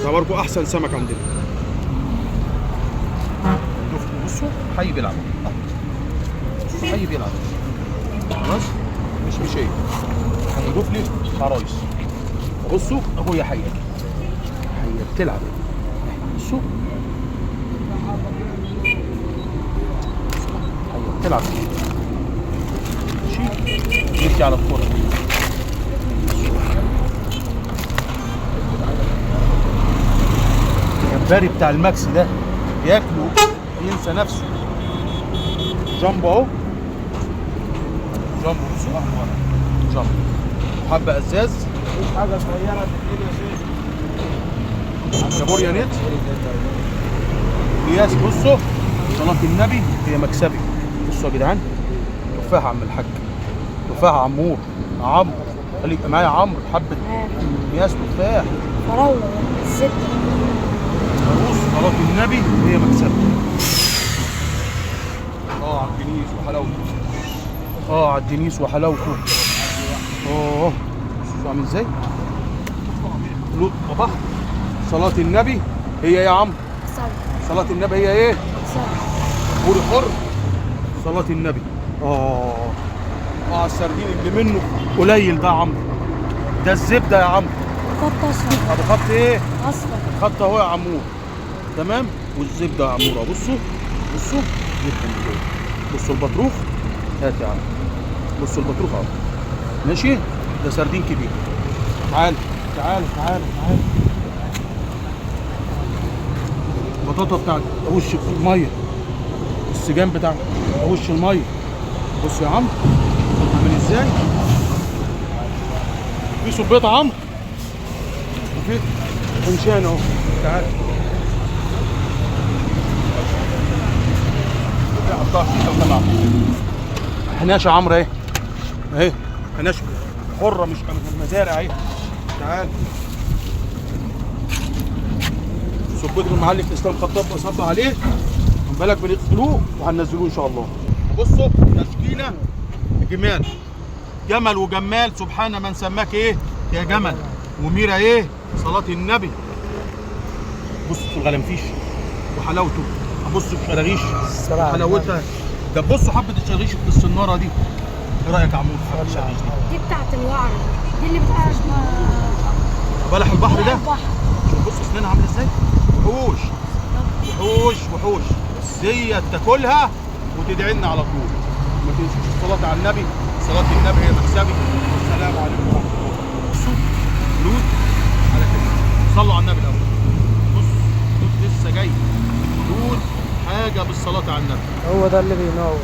ده برضه احسن سمك عندنا. بصوا حي بيلعب، حي بيلعب خلاص، مش ايه. هنضيف لي عرايس. بصوا اهو يا حيه، حيه بتلعب. بصوا حيه بتلعب. ماشي، ندي على الكورة. الجمبري بتاع الماكس ده بياكله ينسى نفسه. جامبو اهو، جامبو. بصوا جامبو، حبه ازاز، حاجة صغيرة في الدنيا يا شيخ. كابوريا نت قياس. بصوا صلاة النبي هي مكسبي. بصوا يا جدعان، تفاحة عم الحاج، تفاحة عمور، عمرو خليك معايا يا عمرو. حبة قياس تفاح، فراولة الزبدة. بص صلاة النبي هي مكسبي. على الدنيس وحلاوته، على الدنيس وحلاوته. بصوا عامل ازاي؟ لط بحر. صلاة النبي هي يا عم، صلاة النبي هي ايه؟ بوري حر. صلاة النبي. السردين اللي منه قليل ده يا عمرو، ده الزبدة يا عمرو. خط اصفر. ابو خط ايه؟ اصفر. خط اهو يا عمور، تمام. والزبدة يا عمور. بصوا بصوا بصوا البطروخ، هات يا عم. بصوا البطروخ اهو، ماشي. ده سردين كبير. تعال تعال تعال تعال. البطاطا بتاعت وش المية، السجان بتاع وش المية. بصوا يا عم عامل ازاي. في صبيط يا عمرو، وفي حنشان اهو. تعال حناش يا عمرو اهي، اهي حناش حره مش من المزارع اهي. تعال صبيت المعلم اسلام خطاب صب عليه، خد بالك بنغسلوه وهننزلوه ان شاء الله. بصوا تشكيله جمال، جمل وجمال. سبحان من سماك ايه يا جمل، وميرا ايه صلاة النبي. بصوا الغلنفيش وحلاوته، بصوا الشراغيش وحلاوتها. ده بصوا حبه الشراغيش في السناره دي، ايه رايك يا عمور في حبه الشراغيش دي؟ دي بتاعت الوعر، دي اللي بتاعت بلح البحر ده. شوف بصوا اسنانها عامله ازاي، وحوش وحوش وحوش. ديت تاكلها وتدعي لنا على طول. ما تنسوش الصلاة على النبي، صلاة النبي هي مكسبي. والسلام عليكم ورحمة الله. بصوا لوت على كده، صلوا على النبي الاول. بص لوت لسه جاي، لوت حاجة بالصلاة على النبي. هو ده اللي بينور.